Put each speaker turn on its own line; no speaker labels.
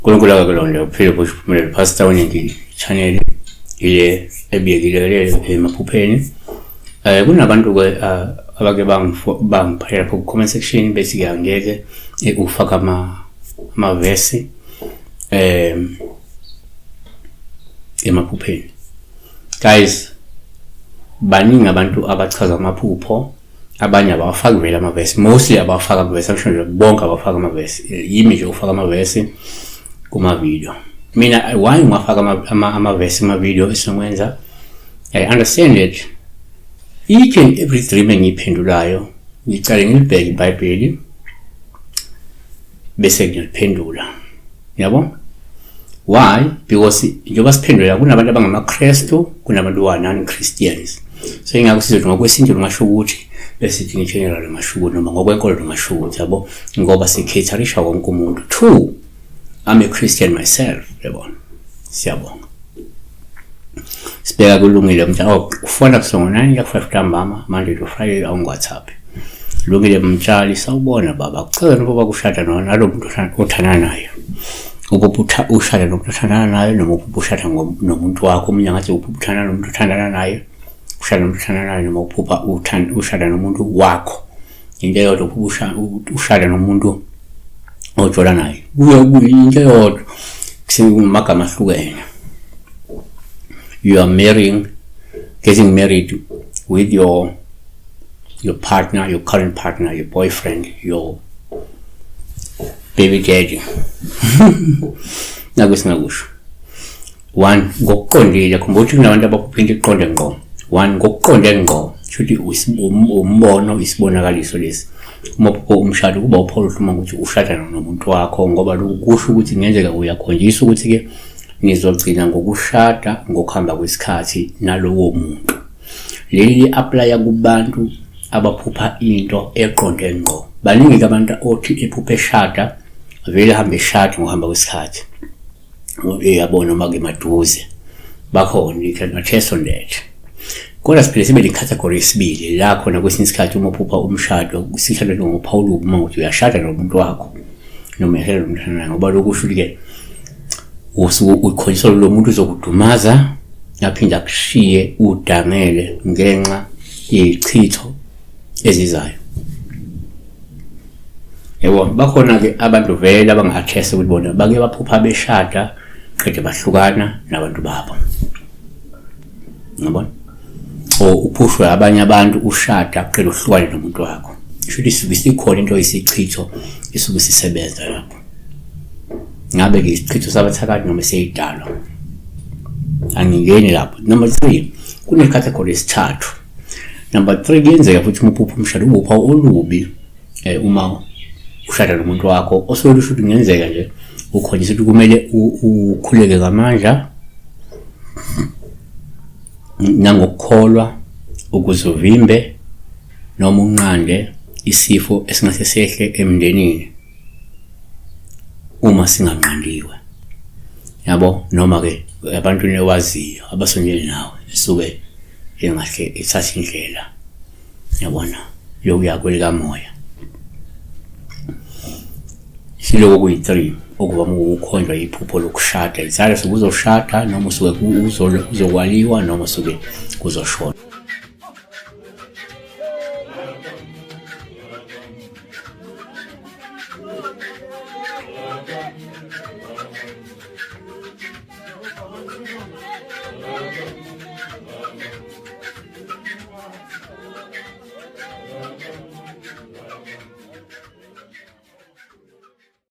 uNkulunkulu akakulonde uphile kusho uphumelele Pastor Uningi channel ile ebiyekilekelele emaphupheni. Kunabantu ke abake bangiphathela lapho ku-comment section bethi ke angeke ufake amavesi emaphupheni. Guys, baningi abantu abachaza amaphupho, abanye abawafaki vele amavesi, mostly abawafaka amavesi, angisho nje bonke abafaka amavesi. Yimi nje ufaka amavesi kuma-video. Mina why ngiwafaka amavesi kuma-video esingwenza? I understand it. Each and every dream engiyiphendulayo ngicale ngilibheke iBhayibheli bese ngiyaliphendula. Yabo? Why? Because njengoba siphendula kunabantu abangamaKristu, kunabantu who are non-Christians. So ingakho sizothi ngokwesintu lungasho ukuthi bese sithi nge-general lungasho ukuthi noma ngokwenkolo lungasho ukuthi, yabo, ngoba sikhetherisha wonke umuntu. 2, I'm a Christian myself, yabona. Siyabonga. Sibheka kulungile mntana. Oh, ufona kusongo 9 ya 5 ntambama, Monday to Friday awungu-WhatsApp. Lungile mtshali, sawubona baba. Kuchaza noma kushada nalo muntu othandana naye. Uphupha ushada nomuntu othandana naye noma uphupha ushada nomuntu wakho. Omunye angathi uphupha uthandana nomuntu othandana naye, ushada nomuntu othandana naye noma uphupha ushada nomuntu wakho. Into eyodwa uphupha ushada nomuntu ojola naye. Kuye kuyinto eyodwa, kusemagama ahlukene. You are marrying, getting married with your partner, your current partner, your boyfriend, your baby daddy. Naku singakusho. 1, ngokuqondile, khumbula ukuthi kunabantu abaphupha into iqonde ngqo. 1, ngokuqonde ngqo, shuthi umbono, isibonakaliso lesi. Uma uphupha umshado kuba uphawu uma ukuthi ushada nomuntu wakho, ngoba lokhu kusho ukuthi kungenzeka uyakhonjiswa ukuthi-ke nizogcina ngokushada ngokuhamba kwesikhathi nalowo muntu. Leli li-aplaya kubantu abaphupha into eqonde ngqo. Baningi-ke abantu othi ephupha eshada, vele ahambe eshada ngokuhamba kwesikhathi. Uyabona noma-ke maduze. Bakhona, you can attest on that. Kodwa siphinde sibe ne-category yesibili la khona kwesinye isikhathi uma uphupha umshado, sishado ngophawu olubi uma ukuthi uyashada nomuntu wakho noma uyashada nomuntu othandana naye, ngoba lokhu kusho ukuthi-ke usuke ukhonjiswa lo muntu uzokudumaza aphinde akushiye udangele ngenxa yezichitho ezizayo. Yebo, bakhona-ke abantu vele abanga-attest ukuthi bona bake baphupha beshada qede bahlukana nabantu babo. Ngiyabona? Or uphushwe abanye abantu ushada qede uhlukane nomuntu wakho. Sho ukuthi isuke isikhona into eyisichitho isuke isisebenza lapho. Ngabe-ke isichitho sabathakathi noma seyidalwa. Angingeni lapho. Number 3, kune-category yesithathu. Number 3, kuyenzeka futhi uma uphupha umshado ube uphawu olubi uma ushada nomuntu wakho, osuke lusho ukuthi kungenzeka nje ukhonjiswa ukuthi kumele ukhuleke ngamandla nangokukholwa ukuze uvimbe noma unqande isifo esingase sehle emndenini uma singanqandiwe. Yabo, noma-ke ebantwini owaziyo abasondele nawe esuke engahle ethathe indlela, yabona, yokuya kwelikamoya. Siloko kuyi-3 okuvame ukukhonjwa iphupho lokushada. Izale suke uzoshada noma usuke uzokwaliwa noma usuke kuzoshona.